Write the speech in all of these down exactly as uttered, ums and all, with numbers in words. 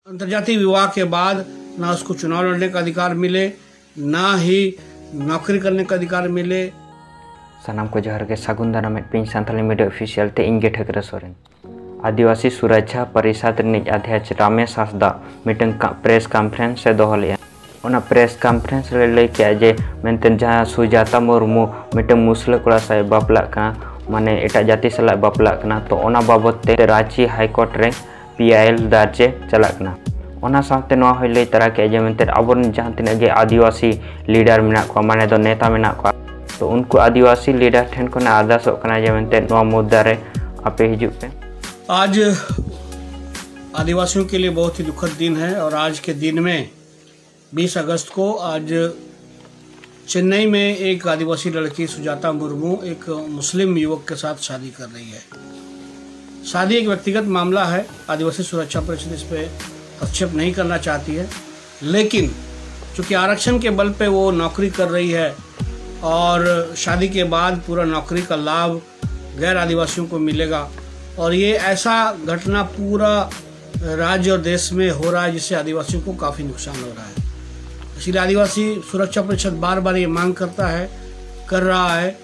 अंतर्जातीय विवाह के बाद ना उसको चुनाव लड़ने का अधिकार मिले, ना ही नौकरी करने का अधिकार मिले। ᱥᱟᱱᱟᱢ ᱠᱚ ᱡᱚᱦᱟᱨ ᱜᱮ, ᱥᱟᱹᱜᱩᱱ ᱫᱟᱨᱟᱢᱮᱫ ᱯᱮᱭᱟᱹᱧ ᱥᱟᱱᱛᱟᱲᱤ ᱢᱤᱰᱤᱭᱟ ᱚᱯᱷᱤᱥᱤᱭᱟᱞ ᱛᱮ᱾ ᱤᱧ ᱜᱮ ᱴᱷᱟᱹᱠᱨᱟᱹ ᱥᱚᱨᱮᱱ᱾ ᱟᱹᱫᱤᱵᱟᱹᱥᱤ ᱥᱩᱨᱟᱪᱷᱟ ᱯᱚᱨᱤᱥᱚᱫᱽ ᱨᱤᱱᱤᱡ ᱚᱫᱷᱭᱚᱠᱷ ᱨᱟᱢᱮᱥ ᱦᱟᱸᱥᱫᱟ ᱢᱤᱫᱴᱟᱝ ᱠᱟ-, ᱯᱨᱮᱥ ᱠᱚᱱᱯᱷᱟᱨᱮᱱᱥ ᱮ ᱫᱚᱦᱚ ᱞᱮᱫᱼᱟ᱾ ᱚᱱᱟ ᱯᱨᱮᱥ ᱠᱚᱱᱯᱷᱟᱨᱮᱱᱥ ᱨᱮ ᱞᱟᱹᱭ ᱠᱮᱫᱼᱟ ᱡᱮ ᱢᱮᱱᱛᱮ ᱡᱟᱦᱟᱸ ᱥᱩᱡᱟᱛᱟ ᱢᱩᱨᱢᱩ ᱢᱤᱫᱴᱟᱝ ᱢᱩᱥᱞᱟᱹ ᱠᱚᱲᱟ ᱥᱟᱶ ᱮ ᱵᱟᱯᱞᱟᱜ ᱠᱟᱱᱟ, ᱢᱟᱱᱮ ᱮᱴᱟᱜ ᱡᱟᱹᱛᱤ ᱥᱟᱞᱟᱜ ᱮ ᱵᱟᱯᱞᱟᱜ ᱠᱟᱱᱟ, ᱛᱚ ᱚᱱᱟ ᱵᱟᱵᱚᱛ ᱛᱮ ᱨᱟᱸᱪᱤ ᱦᱟᱭ ᱠᱳᱨᱴ ᱨᱮ ᱯᱤ ᱟᱭ ᱮᱞ ᱫᱟᱨ ᱪᱮ ᱪᱟᱞᱟᱜ ᱠᱟᱱᱟ᱾ ᱚᱱᱟ ᱥᱟᱶᱛᱮ ᱱᱚᱣᱟ ᱦᱚᱸᱭ ᱞᱟᱹᱭ ᱛᱟᱨᱟ ᱠᱮᱫᱼᱟ ᱡᱮ ᱢᱮᱱᱛᱮ ᱟᱵᱚᱨᱮᱱ ᱡᱟᱦᱟᱸ ᱛᱤᱱᱟᱹᱜ ᱜᱮ ᱟᱹᱫᱤᱵᱟᱹᱥᱤ ᱞᱤᱰᱟᱨ ᱢᱮᱱᱟᱜ ᱠᱚᱣᱟ, ᱢᱟᱱᱮ ᱫᱚ ᱱᱮᱛᱟ ᱢᱮᱱᱟᱜ ᱠᱚᱣᱟ, ᱛᱚ ᱩᱱᱠᱩ ᱟᱹᱫᱤᱵᱟᱹᱥᱤ ᱞᱤᱰᱟᱨ ᱴᱷᱮᱱ ᱠᱷᱚᱱ ᱮ ᱟᱨᱫᱟᱥᱚᱜ ᱠᱟᱱᱟ ᱡᱮ ᱢᱮᱱᱛᱮ ᱱᱚᱣᱟ ᱢᱩᱫᱽᱫᱟ ᱨᱮ ᱟᱯᱮ ᱦᱤᱡᱩᱜ ᱯᱮ᱾ आज आदिवासियों के लिए बहुत ही दुखद दिन है और आज के दिन में बीस अगस्त को आज चेन्नई में एक आदिवासी लड़की सुजाता मुर्मू एक मुस्लिम युवक के साथ शादी कर रही है। शादी एक व्यक्तिगत मामला है, आदिवासी सुरक्षा परिषद इस पे हस्तक्षेप नहीं करना चाहती है, लेकिन चूंकि आरक्षण के बल पे वो नौकरी कर रही है और शादी के बाद पूरा नौकरी का लाभ गैर आदिवासियों को मिलेगा और ये ऐसा घटना पूरा राज्य और देश में हो रहा है जिससे आदिवासियों को काफ़ी नुकसान हो रहा है। इसलिए आदिवासी सुरक्षा परिषद बार बार ये मांग करता है, कर रहा है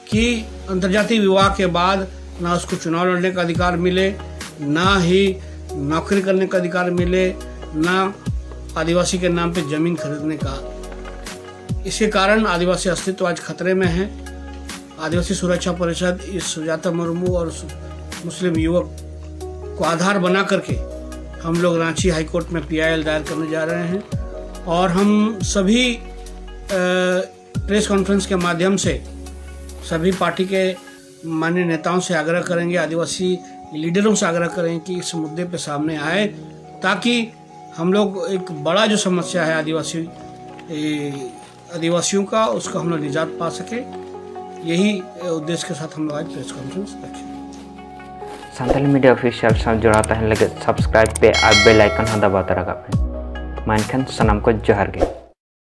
कि अंतर्जातीय विवाह के बाद ना उसको चुनाव लड़ने का अधिकार मिले, ना ही नौकरी करने का अधिकार मिले, ना आदिवासी के नाम पे ज़मीन खरीदने का। इसके कारण आदिवासी अस्तित्व आज खतरे में है। आदिवासी सुरक्षा परिषद इस सुजाता मुर्मू और सु-, मुस्लिम युवक को आधार बना करके हम लोग रांची हाई कोर्ट में पी आई एल दायर करने जा रहे हैं और हम सभी, अ, प्रेस कॉन्फ्रेंस के माध्यम से सभी पार्टी के माननीय नेताओं से आग्रह करेंगे, आदिवासी लीडरों से आग्रह करेंगे कि इस मुद्दे पे सामने आए, ताकि हम लोग एक बड़ा जो समस्या है आदिवासी, ए, आदिवासियों का, उसका हम लोग निजात पा सके। यही, ए, उद्देश्य के साथ हम लोग आज प्रेस कॉन्फ्रेंस रखें। ᱥᱟᱱᱛᱟᱲᱤ ᱢᱤᱰᱤᱭᱟ ᱚᱯᱷᱤᱥᱤᱭᱟᱞ ᱥᱟᱶ ᱡᱚᱲᱟᱣ ᱛᱟᱦᱮᱱ ᱞᱟᱹᱜᱤᱫ ᱥᱟᱵᱥᱠᱨᱟᱭᱤᱵ ᱯᱮ ᱟᱨ ᱵᱮᱞ ᱟᱭᱠᱚᱱ ᱦᱚᱸ ᱫᱟᱵᱟᱣ ᱛᱚᱨᱟ ᱠᱟᱜ ᱯᱮ᱾ ᱢᱟ ᱮᱱᱠᱷᱟᱱ ᱥᱟᱱᱟᱢ ᱠᱚ ᱡᱚᱦᱟᱨ ᱜᱮ᱾